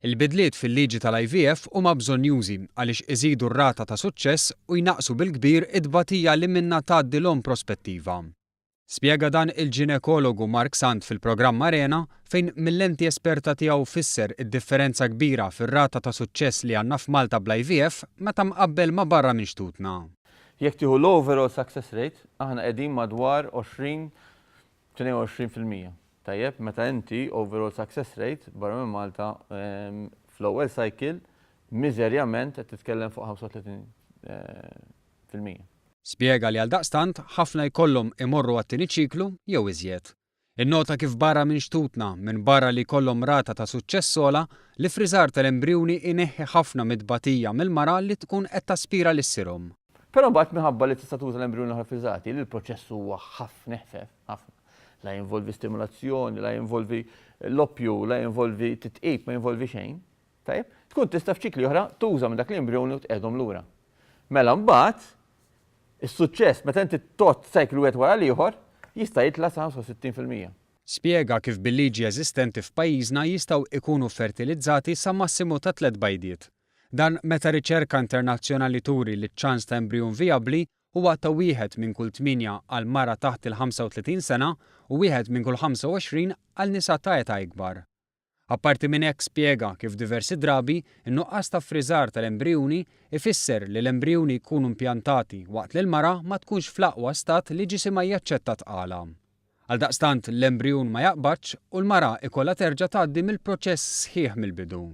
Il-bidliet fil-liġi tal-IVF huma bżonnjużi għaliex iżidu r-rata ta' suċċess u jnaqqsu bil-kbir it-tbatija li minnha tgħaddi l-omm prospettiva. Spjega dan il-ġinekologu Mark Sant fil-programm Arena fejn mil-lenti esperta tiegħu fisser id-differenza kbira fir-rata ta' suċċess li għandna f'Malta bl-IVF meta mqabbel ma' barra minn xtutna. Jekk tieħu l-overall success rate, aħna qegħdin madwar 20, 22%. Tajjeb, meta inti overall success rate barra minn Malta fl-ewwel cycle miżerjament qed titkellem fuq 35%. Spjega li għaldaqstant ħafna jkollhom imorru għat-tieni ċiklu jew iżjed. Innota kif barra minn xtutna, minbarra li jkollhom rata ta' suċċess ogħla, l-iffriżar tal-embrijuni jneħħi ħafna mit-tbatija mill-mara li tkun qed taspira li ssir omm. Però mbagħad minħabba li tista' tuża l-embrijuni l-oħra ffriżati, li l-proċess huwa ħafna eħfef, ħafna. La jinvolvi stimulazzjoni, la jinvolvi loppju, la jinvolvi titqib, ma jinvolvi xejn. Tajjeb? Tkun tista' f'ċikli oħra tuża minn dak l-embrijuni u tqegħdhom lura. Mela mbagħad is-suċċess meta inti tgħodd cycle wieħed wara l-ieħor jista' jitla' sa 65%. Spjega kif bil-liġi eżistenti f'pajjiżna jistgħu ikunu fertilizzati sa massimu ta' tlett bajdiet. Dan meta riċerka internazzjonali turi li ċ-ċans ta' embrijun vijabbli huwa ta' wieħed minn kull tmienja għal mara taħt il-35 sena u wieħed minn kull 25 għal nisa ta' età ikbar. Apparti minn hekk spjega kif diversi drabi n-nuqqas ta' ffriżar tal-embrijuni ifisser li l-embrijuni jkunu impjantati waqt li l-mara ma tkunx fl-aqwa stat li ġisimha jaċċetta tqala. Għaldaqstant l-embrijun ma jaqbadx u l-mara ikollha terġa' tgħaddi mill-proċess sħiħ mill-bidu.